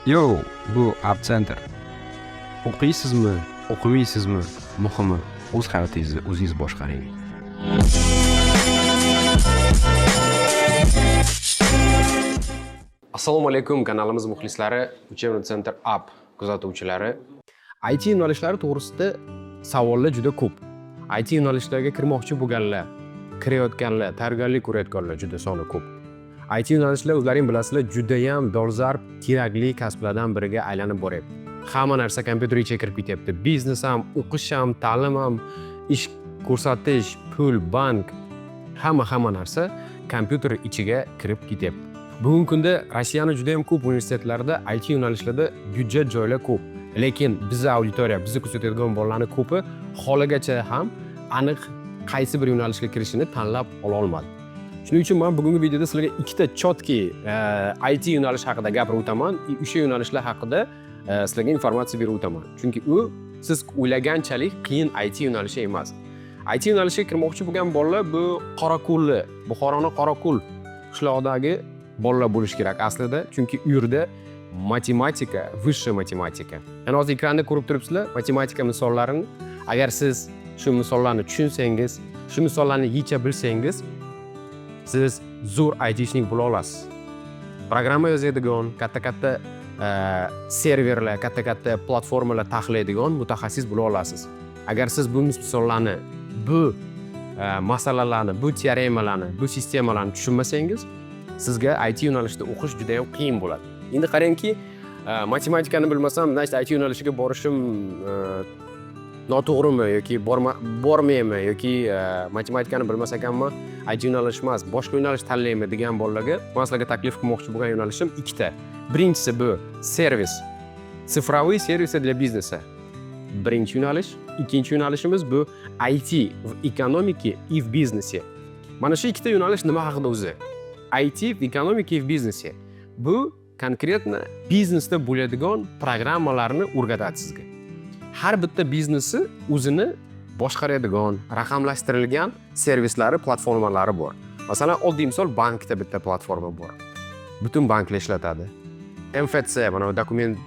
Yo, bu App Center. O'qiysizmi, o'qimaysizmi, muhimi o'z hayotingizni o'zingiz boshqaring. Assalomu alaykum, kanalimiz muxlislari, Учебный Center App kuzatuvchilari. IT yo'nalishlari to'g'risida savollar juda ko'p. IT yo'nalishlariga kirmoqchi bo'lganlar, kirayotganlar, tayyorgarlik ko'rayotganlar juda soni ko'p. IT yo'nalishlar, o'zlaring bilasizlar, judayam dolzarb, kerakli kasblardan biriga aylanib boryapti. Hamma narsa kompyuter ichiga kirib ketyapti. Biznes ham, o'qish ham, ta'lim ham, ish ko'rsatish, pul, bank, hamma narsa kompyuter ichiga kirib ketyapti. Bugungi kunda Rossiyani juda ham ko'p universitetlarida IT yo'nalishlarida byudjet joylar ko'p. Lekin bizni auditoriya, bizni kuzatadigan bolalarni ko'pi holigacha ham aniq qaysi bir yo'nalishga kirishini tanlab ola olmadi. Shuning uchun men bugungi videoda sizlarga ikkita чёткий IT yo'nalish haqida gapirib o'taman, o'sha yo'nalishlar haqida sizlarga informatsiya berib o'taman. Chunki u siz o'ylaganchalik qiyin IT yo'nalishi emas. IT yo'nalishiga kirmoqchi bo'lgan bolalar bu Qorako'lli, Buxoroni Qorako'l qishlog'idagi bolalar bo'lishi kerak aslida, chunki u yerda matematika, высшая matematika. Yana hozir ekranda ko'rib turibsizlar matematika misollarini. Agar siz shu misollarni tushunsangiz, shu misollarni yecha bilsangiz, siz zo'r айтишник bo'la olasiz. Programma yozadigan, katta-katta serverlar, katta-katta platformalar taxlaydigan mutaxassis bo'la olasiz. Agar siz bu misollarni, bu masalalarni, bu teoremalarni, bu sistemalarni tushunmasangiz, sizga IT yo'nalishida o'qish juda ham qiyin bo'ladi. Endi qarangki, matematikani bilmasam, значит, IT yo'nalishiga borishim noto'g'rimi yoki bormaymi yoki matematikani bilmas ekanman, IT yo'nalish emas, boshqa yo'nalish tanlaymi degan bolalarga man sizlarga taklif qilmoqchi bo'lgan yo'nalishim ikkita. Birinchisi bu servis. Цифровые сервисы для бизнеса. Birinchi yo'nalish. Ikkinchi yo'nalishimiz bu IT в экономике и в бизнесе. Mana shu ikkita yo'nalish nima haqida o'zi? IT в экономике и в бизнесе. Bu конкретно biznesda bo'ladigan programmalarni o'rgatadi sizga. Har bitta biznesi o'zini boshqaradigan, raqamlashtirilgan servislari, platformalari bor. Masalan, oddiy misol, bankda bitta platforma bor. Butun banklar ishlatadi. МФЦ, mana bu dokument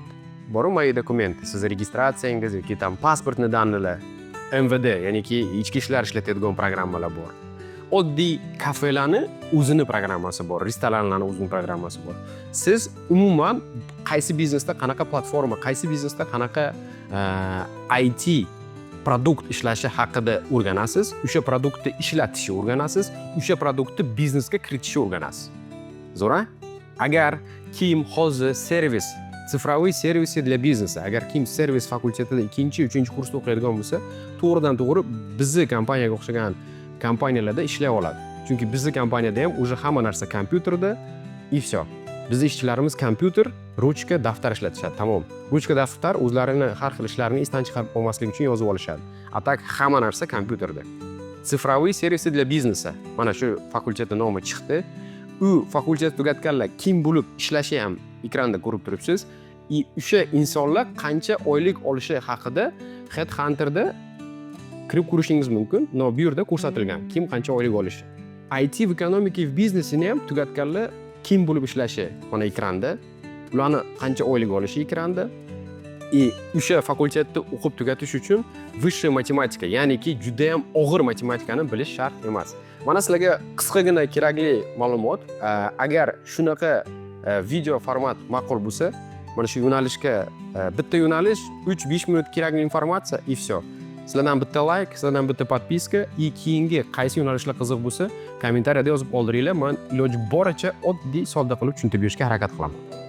boru, "Мои документы", sizni registratsiyangiz yoki там паспортный данные lar, МВД, ya'niki ichki ishlar ishlatadigan programmalar bor. Oddiy kafelarni o'zini programmasi bor, restoranlarni o'zini programmasi bor. Siz umuman qaysi biznesda qanaqa platforma, qaysi biznesda qanaqa IT продукт ishlashi haqida o'rganasiz, o'sha продукт ni ishlatishni o'rganasiz, o'sha продукт ni biznesga kiritishni o'rganasiz. Zo'r, a? Agar kim hozir servis, цифровые сервисы для бизнеса, agar kim servis fakultetida ikkinchi, uchinchi kursda o'qiydigan bo'lsa, to'g'ridan to'g'ri bizni kompaniyaga o'xshagan kompaniyalarda ishlay oladi. Chunki bizni kompaniyada ham уже hamma narsa kompyuterda и все. Bizni ishchilarimiz kompyuter, ruchka, daftar ishlatishadi, tamom. Ruchka, daftar o'zlarini har xil ishlarini esdan chiqarib olmaslik uchun yozib olishadi. А так hamma narsa kompyuterda. Цифровые сервисы для бизнеса. Mana shu fakultetni nomi chiqdi. U fakultet tugatganlar kim bo'lib ishlashi ham ekranda ko'rib turibsiz. И o'sha insonlar qancha oylik olishi haqida Headhunterda kirib ko'rishingiz mumkin. Но bu yerda ko'rsatilgan kim qancha oylik olishi. IT в экономике и в бизнесе ni ham tugatganlar kim bo'lib ishlashi mana ekranda. Ularni qancha oylik olishi ekranda. И o'sha fakultetni o'qib tugatish uchun высшая matematika, ya'niki juda ham og'ir matematikani bilish shart emas. Mana sizlarga qisqagina kerakli ma'lumot. Agar shunaqa video format ma'qul bo'lsa, mana shu yo'nalishga bitta yo'nalish, 3-5 minut kerakli informatsiya и все. Sizlardan bitta layk, sizlardan bitta подписка и keyingi qaysi yo'nalishlar qiziq bo'lsa, kommentariyada yozib qoldiringlar. Man iloji boricha oddiy, sodda qilib tushuntirib berishga harakat qilaman.